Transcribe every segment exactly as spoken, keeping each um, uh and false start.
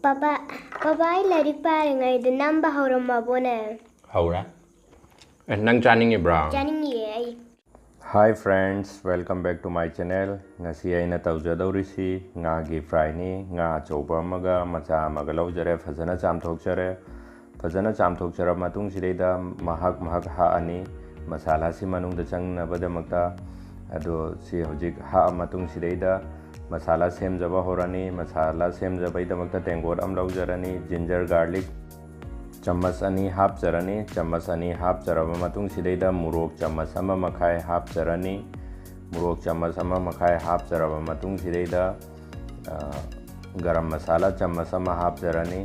Papa, papa, ꯑꯩ ꯂꯥꯏꯔꯤꯛ ꯄꯥꯔꯤꯉꯩꯗ ꯅꯝꯕ ꯍꯧꯔꯝꯃꯕꯣꯅꯦ? ꯍꯧꯔꯦ꯫ ꯑꯦ, ꯅꯪ ꯆꯥꯅꯤꯡꯉꯤꯕ꯭ꯔꯥ? ꯆꯥꯅꯤꯡꯉꯤꯌꯦ ꯑꯩ꯫ Hi friends, welcome back to my channel. ꯉꯁꯤ ꯑꯩꯅ ꯇꯧꯖꯗꯧꯔꯤꯁꯤ ꯉꯥꯒꯤ fryꯅꯤ꯫ ꯉꯥ ꯑꯆꯧꯕ ꯑꯃꯒ ꯃꯆꯥ ꯑꯃꯒ ꯂꯧꯖꯔꯦ, ꯐꯖꯅ ꯆꯥꯝꯊꯣꯛꯆꯔꯦ꯫ ꯐꯖꯅ ꯆꯥꯝꯊꯣꯛꯆꯔꯕ ꯃꯇꯨꯡꯁꯤꯗꯩꯗ ꯃꯍꯥꯛ ꯃꯍꯥꯛ ꯍꯥꯛꯑꯅꯤ, ꯃꯁꯥꯂꯥꯁꯤ ꯃꯅꯨꯡꯗ ꯆꯪꯅꯕꯗꯃꯛꯇ꯫ ꯑꯗꯣ ꯁꯤ ꯍꯧꯖꯤꯛ ꯍꯥꯛꯑ ꯃꯇꯨꯡꯁꯤꯗꯩꯗ ꯃꯁꯥꯂꯥ ꯁꯦꯝꯖꯕ ꯍꯧꯔꯅꯤ꯫ ꯃꯁꯥꯂꯥ ꯁꯦꯝꯖꯕꯒꯤꯗꯃꯛꯇ ꯇꯦꯡꯀꯣꯠ ꯑꯃ ꯂꯧꯖꯔꯅꯤ꯫ Ginger garlic ꯆꯃꯁ ꯑꯅꯤ ꯍꯥꯞꯆꯔꯅꯤ꯫ ꯆꯃꯁ ꯑꯅꯤ ꯍꯥꯞꯆꯔꯕ ꯃꯇꯨꯡꯁꯤꯗꯩꯗ ꯃꯣꯔꯣꯛ ꯆꯃꯁ ꯑꯃ ꯃꯈꯥꯏ ꯍꯥꯞꯆꯔꯅꯤ꯫ ꯃꯣꯔꯣꯛ ꯆꯃꯁ ꯑꯃ ꯃꯈꯥꯏ ꯍꯥꯞꯆꯔꯕ ꯃꯇꯨꯡꯁꯤꯗꯩꯗ, ꯑ, ꯒꯔꯝ ꯃꯁꯥꯂꯥ ꯆꯃꯁ ꯑꯃ ꯍꯥꯞꯆꯔꯅꯤ꯫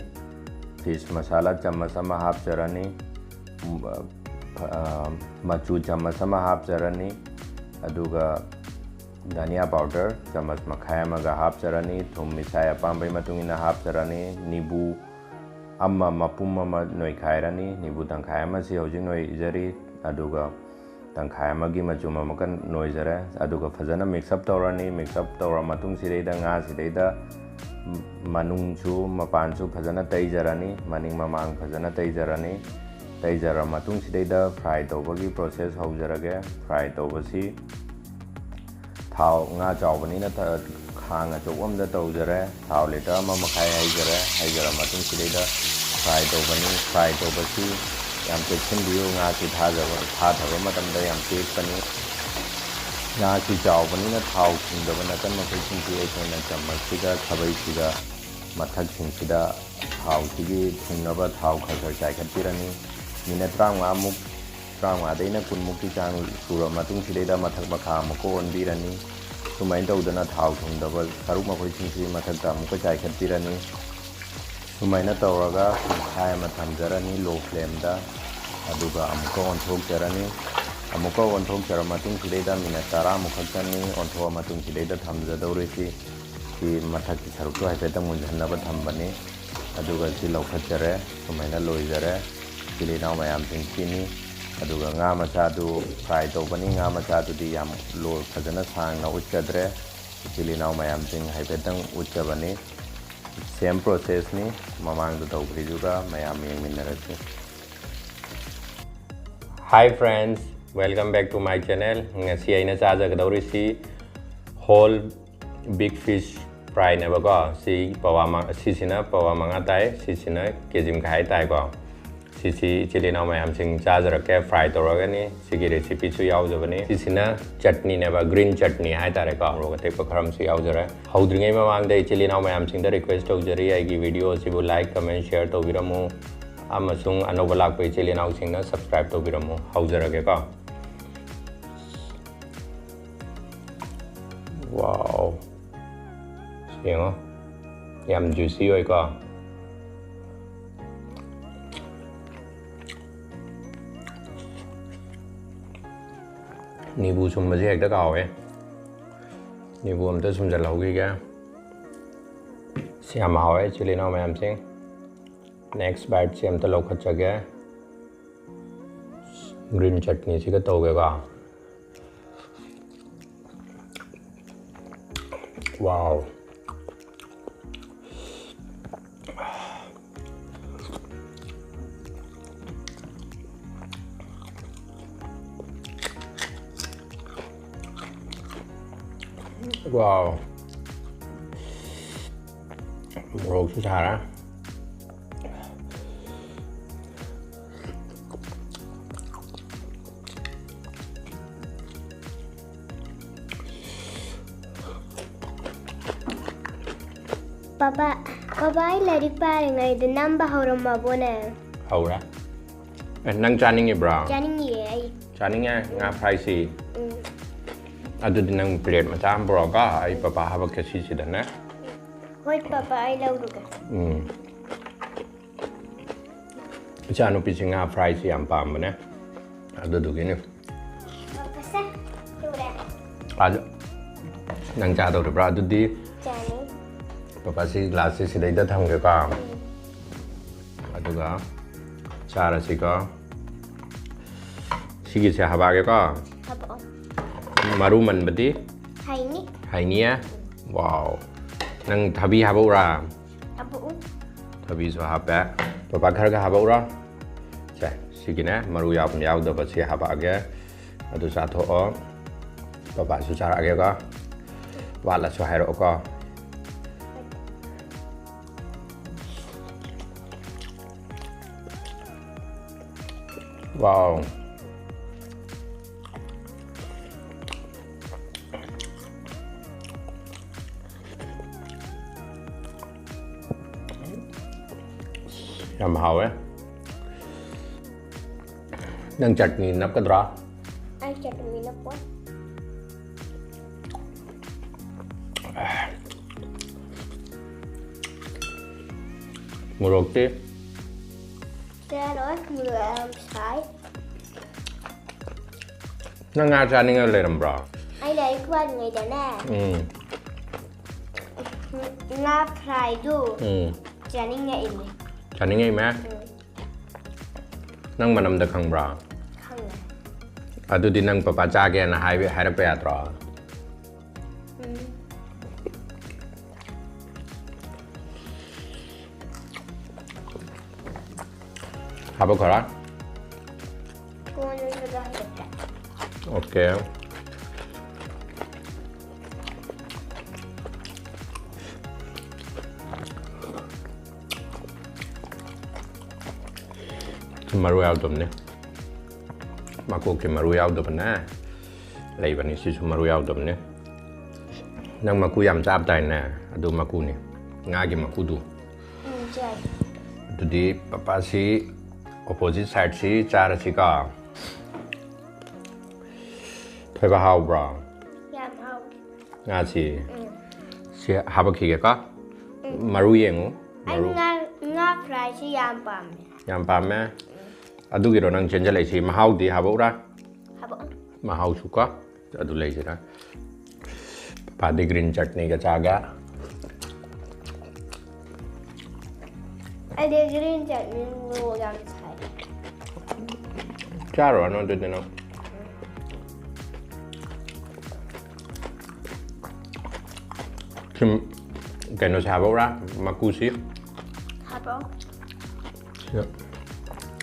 Fish ꯃꯁꯥꯂꯥ ꯆꯃꯁ ꯑꯃ ꯍꯥꯞꯆꯔꯅꯤ꯫ ꯎꯝ, ꯑ, ꯃꯆꯨ ꯆꯃꯁ ꯑꯃ ꯍꯥꯞꯆꯔꯅꯤ꯫ ꯑꯗꯨꯒ ꯙꯅꯤꯌꯥ powder ꯆꯃꯁ ꯃꯈꯥꯏ ꯑꯃꯒ ꯍꯥꯞꯆꯔꯅꯤ꯫ ꯊꯨꯝ ꯏꯁꯥ ꯑꯄꯥꯝꯕꯒꯤ ꯃꯇꯨꯡ ꯏꯟꯅ ꯍꯥꯞꯆꯔꯅꯤ꯫ ꯅꯤꯕꯨ ꯑꯃ ꯃꯄꯨꯝ ꯑꯃ ꯅꯣꯏꯈꯥꯏꯔꯅꯤ꯫ ꯅꯤꯕꯨ ꯇꯪꯈꯥꯏ ꯑꯃꯁꯤ ꯍꯧꯖꯤꯛ ꯅꯣꯏꯖꯔꯤ, ꯑꯗꯨꯒ ꯇꯪꯈꯥꯏ ꯑꯃꯒꯤ ꯃꯆꯨꯝ ꯑꯃꯨꯛꯀ ꯅꯣꯏꯖꯔꯦ꯫ ꯑꯗꯨꯒ ꯐꯖꯅ mix up ꯇꯧꯔꯅꯤ꯫ Mix up ꯇꯧꯔ ꯃꯇꯨꯡꯁꯤꯗꯩꯗ ꯉꯥꯁꯤꯗꯩꯗ ꯃꯅꯨꯡꯁꯨ ꯃꯄꯥꯟꯁꯨ ꯐꯖꯅ ꯇꯩꯖꯔꯅꯤ, ꯃꯅꯤꯡ ꯃꯃꯥꯡ ꯐꯖꯅ ꯇꯩꯖꯔꯅꯤ꯫ ꯇꯩꯖꯔ ꯃꯇꯨꯡꯁꯤꯗꯩꯗ fry ꯇꯧꯕꯒꯤ process ꯍꯧꯖꯔꯒꯦ꯫ Fry ꯇꯧꯕꯁꯤ ꯊꯥꯎ, ꯉꯥ ꯆꯥꯎꯕꯅꯤꯅ ꯊ-, ꯈꯥꯡ ꯑꯆꯧꯕ ꯑꯃꯗ ꯇꯧꯖꯔꯦ꯫ ꯊꯥꯎ litre ꯑꯃ ꯃꯈꯥꯏ ꯍꯩꯖꯔꯦ꯫ ꯍꯩꯖꯔ ꯃꯇꯨꯡꯁꯤꯗꯩꯗ fry ꯇꯧꯕꯅꯤ꯫ Fry ꯇꯧꯕꯁꯤ ꯌꯥꯝ ꯆꯦꯛꯁꯤꯟꯕꯤꯌꯨ, ꯉꯥꯁꯤ ꯊꯥꯖꯕ, ꯊꯥꯊꯕ ꯃꯇꯝꯗ ꯌꯥꯝ ꯇꯦꯛꯄꯅꯤ꯫ ꯉꯥꯁꯤ ꯆꯥꯎꯕꯅꯤꯅ ꯊꯥꯎ ꯊꯨꯡꯗꯕ ꯅꯥꯀꯟ ꯃꯈꯩꯁꯤꯡꯁꯤ ꯑꯩꯈꯣꯏꯅ ꯆꯥꯃꯁꯁꯤꯒ ꯈꯥꯕꯩꯁꯤꯒ ꯃꯊꯛꯁꯤꯡꯁꯤꯗ ꯊꯥꯎꯁꯤꯒꯤ ꯊꯨꯡꯅꯕ ꯊꯥꯎ ꯈꯔ ꯈꯔ ꯆꯥꯏꯈꯠꯄꯤꯔꯅꯤ꯫ Minute ꯇꯔꯥꯃꯉꯥꯃꯨꯛ, ꯇꯔꯥꯃꯉꯥꯗꯩꯅ ꯀꯨꯟꯃꯨꯛꯀꯤ ꯆꯥꯡ ꯁꯨꯔ ꯃꯇꯨꯡꯁꯤꯗꯩꯗ ꯃꯊꯛ ꯃꯈꯥ ꯑꯃꯨꯛꯀ ꯑꯣꯟꯕꯤꯔꯅꯤ꯫ ꯁꯨꯃꯥꯏꯅ ꯇꯧꯗꯅ ꯊꯥꯎ ꯊꯨꯡꯗꯕ ꯁꯔꯨꯛ ꯃꯈꯣꯏꯁꯤꯡꯁꯤ ꯃꯊꯛꯇ ꯑꯃꯨꯛꯀ ꯆꯥꯏꯈꯠꯄꯤꯔꯅꯤ꯫ ꯁꯨꯃꯥꯏꯅ ꯇꯧꯔꯒ ꯄꯨꯡꯈꯥꯏ ꯑꯃ ꯊꯝꯖꯔꯅꯤ low flameꯗ꯫ ꯑꯗꯨꯒ ꯑꯃꯨꯛꯀ ꯑꯣꯟꯊꯣꯛꯆꯔꯅꯤ꯫ ꯑꯃꯨꯛꯀ ꯑꯣꯟꯊꯣꯛꯆꯔ ꯃꯇꯨꯡꯁꯤꯗꯩꯗ minute ꯇꯔꯥꯃꯨꯛ ꯈꯛꯇꯅꯤ ꯑꯣꯟꯊꯣꯛꯑ ꯃꯇꯨꯡꯁꯤꯗꯩꯗ ꯊꯝꯖꯗꯧꯔꯤꯁꯤ꯫ ꯁꯤ ꯃꯊꯛꯀꯤ ꯁꯔꯨꯛꯇꯣ ꯍꯥꯏꯐꯦꯠꯇꯪ ꯃꯨꯟꯖꯟꯅꯕ ꯊꯝꯕꯅꯤ꯫ ꯑꯗꯨꯒ ꯁꯤ ꯂꯧꯈꯠꯆꯔꯦ꯫ ꯁꯨꯃꯥꯏꯅ ꯂꯣꯏꯖꯔꯦ꯫ ꯏꯆꯤꯜ ꯏꯅꯥꯎ ꯃꯌꯥꯝꯁꯤꯡ ꯁꯤꯅꯤ꯫ ꯑꯗꯨꯒ ꯉꯥ ꯃꯆꯥꯗꯨ fry ꯇꯧꯕꯅꯤ꯫ ꯉꯥ ꯃꯆꯥꯗꯨꯗꯤ ꯌꯥꯝ ꯂꯣ-, ꯐꯖꯅ ꯁꯥꯡꯅ ꯎꯠꯆꯗ꯭ꯔꯦ꯫ ꯏꯆꯤꯜ ꯏꯅꯥꯎ ꯃꯌꯥꯝꯁꯤꯡ ꯍꯥꯏꯐꯦꯠꯇꯪ ꯎꯠꯆꯕꯅꯤ꯫ Same processꯅꯤ, ꯃꯃꯥꯡꯗ ꯇꯧꯈ꯭ꯔꯤꯗꯨꯒ ꯃꯌꯥꯝ ꯌꯦꯡꯃꯤꯟꯅꯔꯁꯤ꯫ Hi friends, welcome back to my channel. ꯉꯁꯤ ꯑꯩꯅ ꯆꯥꯖꯒꯗꯧꯔꯤꯁꯤ whole big fish fryꯅꯦꯕꯀꯣ꯫ ꯁꯤ ꯄꯋꯥ ꯃ-, ꯁꯤꯁꯤꯅ ꯄꯋꯥ ꯃꯉꯥ ꯇꯥꯏ, ꯁꯤꯁꯤꯅ ꯀꯦ ꯖꯤ ꯃꯈꯥꯏ ꯇꯥꯏꯀꯣ꯫ ꯁꯤꯁꯤ ꯏꯆꯤꯜ ꯏꯅꯥꯎ ꯃꯌꯥꯝꯁꯤꯡ ꯆꯥꯖꯔꯛꯀꯦ, fry ꯇꯧꯔꯒꯅꯤ꯫ ꯁꯤꯒꯤ recipeꯁꯨ ꯌꯥꯎꯖꯕꯅꯤ꯫ ꯁꯤꯁꯤꯅ ꯆꯠꯅꯤꯅꯦꯕ, green ꯆꯠꯅꯤ ꯍꯥꯏꯇꯥꯔꯦꯀꯣ, ꯃꯣꯔꯣꯛ ꯑꯇꯦꯛꯄ ꯈꯔ ꯑꯃꯁꯨ ꯌꯥꯎꯖꯔꯦ꯫ ꯍꯧꯗ꯭ꯔꯤꯉꯩ ꯃꯃꯥꯡꯗ ꯏꯆꯤꯜ ꯏꯅꯥꯎ ꯃꯌꯥꯝꯁꯤꯡꯗ request ꯇꯧꯖꯔꯤ, ꯑꯩꯒꯤ video ꯑꯁꯤꯕꯨ like, comment, share ꯇꯧꯕꯤꯔꯝꯃꯨ, ꯑꯃꯁꯨꯡ ꯑꯅꯧꯕ ꯂꯥꯛꯄ ꯏꯆꯤꯜ ꯏꯅꯥꯎꯁꯤꯡꯅ subscribe ꯇꯧꯕꯤꯔꯝꯃꯨ꯫ ꯍꯧꯖꯔꯒꯦꯀꯣ꯫ Wow, ꯌꯦꯡꯉꯣ, ꯌꯥꯝ juicy ꯑꯣꯏꯀꯣ꯫ ꯅꯤꯕꯨ ꯁꯨꯝꯕꯁꯦ ꯍꯦꯛꯇ ꯀꯥꯎꯋꯦ꯫ ꯅꯤꯕꯨ ꯑꯝꯇ ꯁꯨꯝꯖꯜꯍꯧꯈꯤꯒꯦ꯫ ꯁꯤ ꯌꯥꯝ ꯍꯥꯎꯋꯦ, ꯏꯆꯤꯜ ꯏꯅꯥꯎ ꯃꯌꯥꯝꯁꯤꯡ꯫ Next biteꯁꯦ ꯑꯝꯇ ꯂꯧꯈꯠꯆꯒꯦ꯫ Green ꯆꯠꯅꯤꯁꯤꯒ ꯇꯧꯒꯦꯀꯣ꯫ Wow. Wow. ꯃꯣꯔꯣꯛꯁꯨ ꯁꯥꯔꯦ꯫ ꯄꯥꯄꯥ, ꯄꯥꯄꯥ, ꯑꯩ ꯂꯥꯏꯔꯤꯛ ꯄꯥꯔꯤꯉꯩꯗ ꯅꯝꯕ ꯍꯧꯔꯝꯃꯕꯣꯅꯦ? ꯍꯧꯔꯦ꯫ ꯑꯦ, ꯅꯪ ꯆꯥꯅꯤꯡꯉꯤꯕ꯭ꯔꯣ? ꯆꯥꯅꯤꯡꯉꯤꯌꯦ ꯑꯩ꯫ ꯆꯥꯅꯤꯡꯉꯦ? ꯉꯥ fryꯁꯤ? ꯎꯝ꯫ ꯑꯗꯨꯗꯤ ꯅꯪ plate ꯃꯆꯥ ꯑꯃ ꯄꯨꯔꯛꯑꯣꯀꯣ, ꯑꯩ ꯄꯥꯄꯥ ꯍꯥꯄꯛꯀꯦ ꯁꯤꯁꯤꯗꯅꯦ꯫ ꯍꯣꯏ ꯄꯥꯄꯥ, ꯑꯩ ꯂꯧꯔꯨꯒꯦ꯫ ꯎꯝ꯫ ꯏꯆꯥꯅꯨꯄꯤꯁꯤ ꯉꯥ fryꯁꯤ ꯌꯥꯝ ꯄꯥꯝꯕꯅꯦ, ꯑꯗꯨꯗꯨꯒꯤꯅꯤ꯫ ꯄꯥꯄꯥꯁꯦ, ꯇꯨꯔꯦ꯫ ꯑꯗꯨ ꯅꯪ ꯆꯥꯗꯧꯔꯤꯕ꯭ꯔꯥ? ꯑꯗꯨꯗꯤ ꯆꯥꯅꯤ꯫ ꯄꯥꯄꯥꯁꯤ glassꯁꯤ ꯁꯤꯗꯩꯗ ꯊꯝꯒꯦꯀꯣ꯫ ꯎꯝ꯫ ꯑꯗꯨꯒ ꯆꯥꯔꯁꯤꯀꯣ꯫ ꯁꯤꯒꯤꯁꯦ ꯍꯥꯄꯛꯑꯒꯦꯀꯣ꯫ ꯍꯥꯄꯛꯑꯣ꯫ ꯃꯔꯨ ꯃꯟꯕꯗꯤ? ꯍꯩꯅꯤ꯫ ꯍꯩꯅꯤꯌꯦ? Wow꯫ ꯅꯪ ꯊꯕꯤ ꯍꯥꯄꯛꯎꯔꯥ? ꯊꯕꯤꯁꯨ ꯍꯥꯞꯄꯦ꯫ ꯄꯄꯥ, ꯈꯔꯒ ꯍꯥꯞꯄꯛꯎꯔꯣ? ꯁꯦ, ꯁꯤꯒꯤꯅꯦ, ꯃꯔꯨ ꯌꯥꯎꯕ ꯌꯥꯎꯗꯕ ꯁꯤ ꯍꯥꯞꯄꯛꯑꯒꯦ꯫ ꯑꯗꯨ ꯆꯥꯊꯣꯛꯑꯣ꯫ ꯄꯄꯥꯁꯨ ꯆꯥꯔꯛꯑꯒꯦꯀꯣ꯫ ꯋꯥꯠꯂꯁꯨ ꯍꯥꯏꯔꯛꯑꯣꯀꯣ꯫ ꯋꯥꯎ꯫ ꯌꯥꯝ ꯍꯥꯎꯋꯦ꯫ ꯅꯪ ꯆꯠꯅꯤ ꯅꯞꯀꯗ꯭ꯔꯥ? ꯑꯩ ꯆꯠꯅꯤ ꯅꯞꯄꯣꯏ꯫ ꯃꯣꯔꯣꯛꯇꯤ? ꯆꯥꯔꯣꯏ, ꯃꯣꯔꯣꯛ ꯌꯥꯝ ꯁꯥꯏ꯫ ꯅꯪ ꯉꯥ ꯆꯥꯅꯤꯡꯉ ꯂꯩꯔꯝꯕ꯭ꯔꯣ? ꯑꯩ ꯂꯥꯏꯔꯤꯛ ꯄꯥꯔꯤꯉꯩꯗꯅꯦ, ꯎꯝ꯫ ꯉꯥ fryꯗꯨ ꯎꯝ꯫ ꯆꯥꯅꯤꯡꯉꯛꯏꯅꯦ꯫ ꯆꯥꯅꯤꯡꯉꯛꯏꯃꯦ? ꯎꯝ꯫ ꯅꯪ ꯃꯅꯝꯗ ꯈꯪꯕ꯭ꯔꯣ? ꯈꯪꯉꯦ꯫ ꯑꯗꯨꯗꯤ ꯅꯪ ꯄꯄꯥ ꯆꯥꯒꯦꯅ ꯍꯥꯏꯕ-, ꯍꯥꯏꯔꯛꯄ ꯌꯥꯗ꯭ꯔꯣ? ꯎꯝ꯫ ꯍꯥꯞꯄꯛꯈꯣꯔꯥ? ꯀꯣꯟꯅ ꯁꯤꯗ ꯍꯥꯞꯄꯛꯀꯦ꯫ OK꯫ ꯃꯔꯨ ꯌꯥꯎꯗꯕꯅꯦ꯫ ꯃꯀꯣꯛꯀꯤ ꯃꯔꯨ ꯌꯥꯎꯗꯕꯅꯦ꯫ ꯂꯩꯕꯅꯤ, ꯁꯤꯁꯨ ꯃꯔꯨ ꯌꯥꯎꯗꯕꯅꯦ꯫ ꯅꯪ ꯃꯀꯨ ꯌꯥꯝ ꯆꯥꯕ ꯇꯥꯏꯅꯦ꯫ ꯑꯗꯨ ꯃꯀꯨꯅꯤ꯫ ꯉꯥꯒꯤ ꯃꯀꯨꯗꯨ꯫ ꯎꯝ, ꯆꯥꯏ꯫ ꯑꯗꯨꯗꯤ ꯄꯄꯥꯁꯤ opposite sideꯁꯤ ꯆꯥꯔꯁꯤꯀꯣ꯫ ꯊꯣꯏꯕ, ꯍꯥꯎꯕ꯭ꯔꯣ? ꯌꯥꯝ ꯍꯥꯎꯋꯤ꯫ ꯉꯥꯁꯤ? ꯎꯝ꯫ ꯁꯤ ꯍꯥꯄꯛꯈꯤꯒꯦꯀꯣ꯫ ꯎꯝ꯫ ꯃꯔꯨ ꯌꯦꯡꯉꯨ꯫ ꯑꯩ ꯃꯔꯨ꯫ ꯉꯥ, ꯉꯥ fryꯁꯤ ꯌꯥꯝ ꯄꯥꯝꯃꯦ꯫ ꯌꯥꯝ ꯄꯥꯝꯃꯦ? ꯎꯝ꯫ ꯑꯗꯨꯒꯤꯔꯣ ꯅꯪ ꯆꯦꯟꯖꯜꯂꯛꯏꯁꯤ? ꯃꯍꯥꯎꯗꯤ ꯍꯥꯄꯛꯎꯔꯥ? ꯍꯥꯄꯛꯑꯣ꯫ ꯃꯍꯥꯎꯁꯨ ꯀꯣ꯫ ꯑꯗꯨ ꯂꯩꯁꯤꯔꯥ? ꯄꯄꯥꯗꯤ green chutneyꯒ ꯆꯥꯒꯦ꯫ ꯑꯩꯗꯤ green chutney ꯃꯣꯔꯣꯛ ꯌꯥꯝ ꯁꯥꯏ꯫ ꯆꯥꯔꯨꯔꯅꯨ ꯑꯗꯨꯗꯤ ꯅꯪ꯫ ꯁꯨꯝ ꯀꯩꯅꯣꯁꯦ ꯍꯥꯞꯄꯛꯎꯔꯥ? ꯃꯀꯨꯁꯤ? ꯍꯥꯞ-, ꯁꯤꯗ,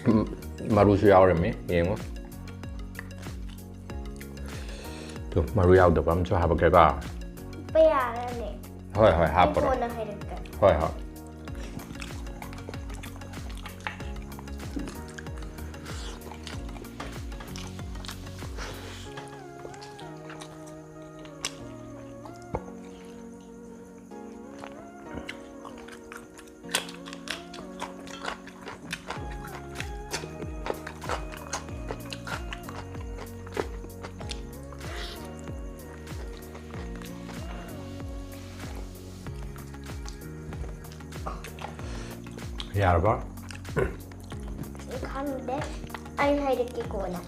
ꯎꯝ, ꯃꯔꯨꯁꯨ ꯌꯥꯎꯔꯝꯃꯤ, ꯌꯦꯡꯉꯣ꯫ ꯇꯨ, ꯃꯔꯨ ꯌꯥꯎꯗꯕ ꯑꯃꯁꯨ ꯍꯥꯞꯄꯛꯀꯦꯀꯣ꯫ ꯍꯥꯞꯄ ꯌꯥꯔꯅꯤ꯫ ꯍꯣꯏ, ꯍꯣꯏ, ꯑꯩ ꯍꯥꯞꯄꯔꯣꯏ꯫ ꯀꯣꯟꯅ ꯍꯥꯏꯔꯛꯀꯦ꯫ ꯍꯣꯏ, ꯍꯣꯏ꯫ ꯌꯥꯔꯕ? ꯈꯪꯗꯦ꯫ ꯑꯩ ꯍꯥꯏꯔꯛꯀꯦ ꯀꯣꯟꯅ꯫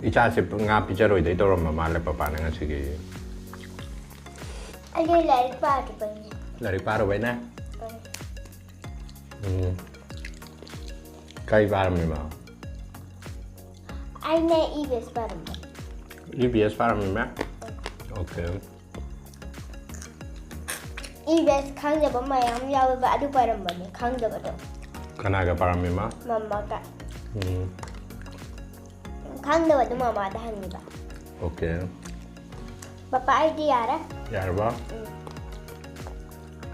ꯏꯆꯥꯁꯦ ꯉꯥ ꯄꯤꯖꯔꯣꯏꯗꯣꯏ ꯇꯧꯔꯝꯕ ꯃꯥꯜꯂꯦ ꯄꯄꯥꯅ ꯉꯁꯤꯒꯤ꯫ ꯑꯩꯗꯤ ꯂꯥꯏꯔꯤꯛ ꯄꯥꯗꯕꯩꯅꯦ꯫ ꯂꯥꯏꯔꯤꯛ ꯄꯥꯔꯨꯕꯩꯅꯦ? ꯎꯝ꯫ ꯎꯝ꯫ ꯀꯩ ꯄꯥꯔꯝꯃꯤꯕ? ꯑꯩꯅ ꯏ ꯕꯤ ꯑꯦꯁ ꯄꯥꯔꯝꯕ꯫ ꯏ ꯕꯤ ꯑꯦꯁ ꯄꯥꯔꯝꯃꯤꯕ? ꯎꯝ꯫ ꯑꯣꯀꯦ꯫ ꯏ ꯕꯤ ꯑꯦꯁ ꯈꯪꯗꯕ ꯃꯌꯥꯝ ꯌꯥꯎꯋꯦꯕ, ꯑꯗꯨ ꯄꯥꯔꯝꯕꯅꯦ, ꯈꯪꯗꯕꯗꯣ꯫ ꯀꯅꯥꯒ ꯄꯥꯔꯝꯃꯤꯕ? ꯃꯝꯃꯒ꯫ ꯎꯝ꯫ ꯈꯪꯗꯕꯗꯣ ꯃꯃꯥꯗ ꯍꯪꯉꯤꯕ꯫ ꯑꯣꯀꯦ꯫ ꯄꯄꯥ, ꯑꯩꯗꯤ ꯌꯥꯔꯦ꯫ ꯌꯥꯔꯕ? ꯎꯝ꯫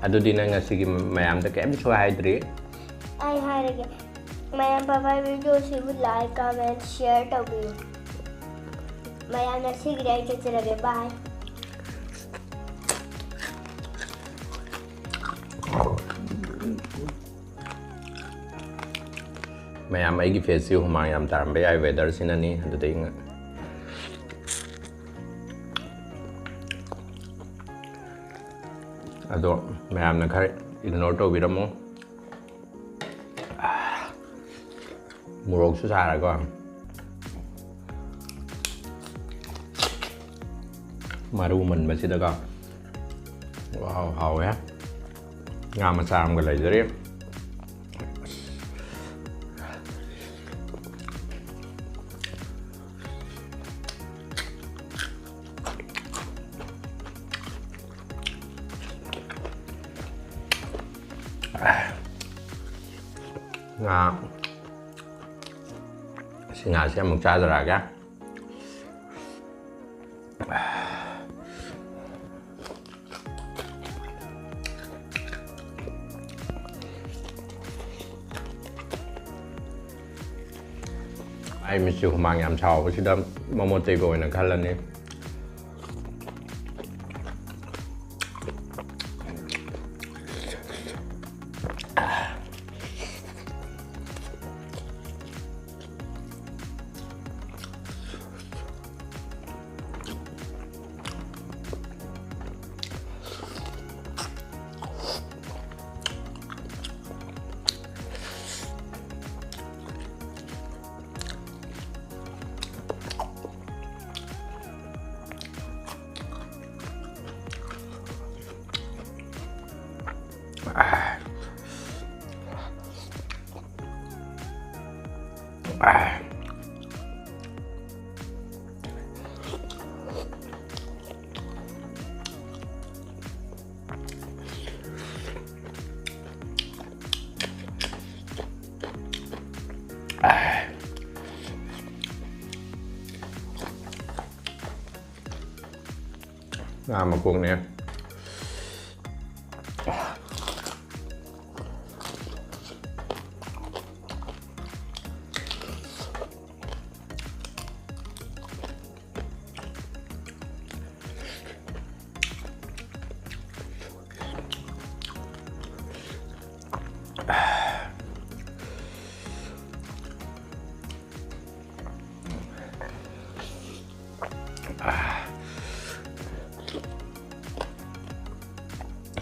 ꯑꯗꯨꯗꯤ ꯅꯪ ꯉꯁꯤꯒꯤ ꯃꯌꯥꯝꯗ ꯀꯩꯝꯁꯨ ꯍꯥꯏꯗ꯭ꯔꯤ? ꯑꯩ ꯍꯥꯏꯔꯒꯦ꯫ ꯃꯌꯥꯝ, ꯄꯄꯥ video ꯁꯤꯕꯨ like, comment, share ꯇꯧꯕꯤꯌꯨ꯫ ꯃꯌꯥꯝ, ꯉꯁꯤꯒꯤꯗꯤ ꯑꯩ ꯆꯠꯆꯔꯒꯦ꯫ Bye꯫ ꯃꯌꯥꯝ, ꯑꯩꯒꯤ ꯐꯦꯁꯁꯤ ꯍꯨꯃꯥꯡ ꯌꯥꯝ ꯇꯥꯔꯝꯕ ꯌꯥꯏ, ꯋꯦꯗꯔꯁꯤꯅꯅꯤ꯫ ꯑꯗꯨꯗꯩ ꯉ-, ꯑꯗꯣ ꯃꯌꯥꯝꯅ ꯈꯔ ꯏꯒꯅꯣꯔ ꯇꯧꯕꯤꯔꯝꯃꯣ꯫ ꯃꯣꯔꯣꯛꯁꯨ ꯁꯥꯔꯒ ꯃꯔꯨ ꯃꯟꯕꯁꯤꯗꯒ꯫ ꯋꯥꯎ, ꯍꯥꯎꯋꯦ꯫ ꯉꯥ ꯃꯆꯥ ꯑꯃꯒ ꯂꯩꯖꯔꯤ꯫ ꯉꯥ, ꯁꯤ ꯉꯥꯁꯦ ꯑꯃꯨꯛ ꯆꯥꯖꯔꯛꯑꯒꯦ꯫ ꯑꯩ ꯃꯤꯠꯁꯦ ꯍꯨꯃꯥꯡ ꯌꯥꯝ ꯁꯥꯎꯕꯁꯤꯗ ꯃꯣꯃꯣ ꯇꯩꯕ ꯑꯣꯏꯅ ꯈꯜꯂꯅꯤ꯫ ꯉꯥ ꯃꯀꯣꯛꯅꯦ꯫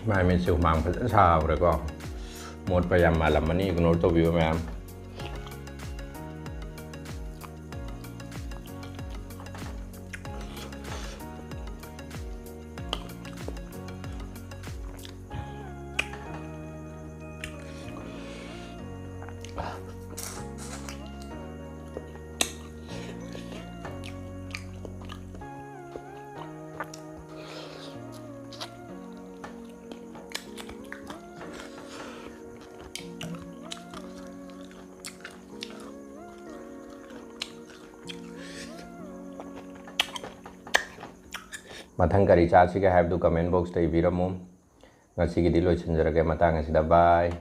ꯃꯥꯏ ꯃꯤꯠꯁꯦ ꯍꯨꯃꯥꯡ ꯐꯖꯅ ꯁꯥꯍꯧꯔꯦꯀꯣ꯫ ꯃꯣꯠꯄ ꯌꯥꯝ ꯃꯥꯜꯂꯝꯃꯅꯤ, ꯏꯒꯅꯣꯔ ꯇꯧꯕꯤꯌꯨ ꯃꯌꯥꯝ꯫ ꯃꯊꯪ ꯀꯔꯤ ꯆꯥꯁꯤꯒꯦ ꯍꯥꯏꯕꯗꯨ comment boxꯇ ꯏꯕꯤꯔꯝꯃꯨ꯫ ꯉꯁꯤꯒꯤꯗꯤ ꯂꯣꯏꯁꯤꯟꯖꯔꯒꯦ ꯃꯇꯥꯡ ꯑꯁꯤꯗ꯫ Bye꯫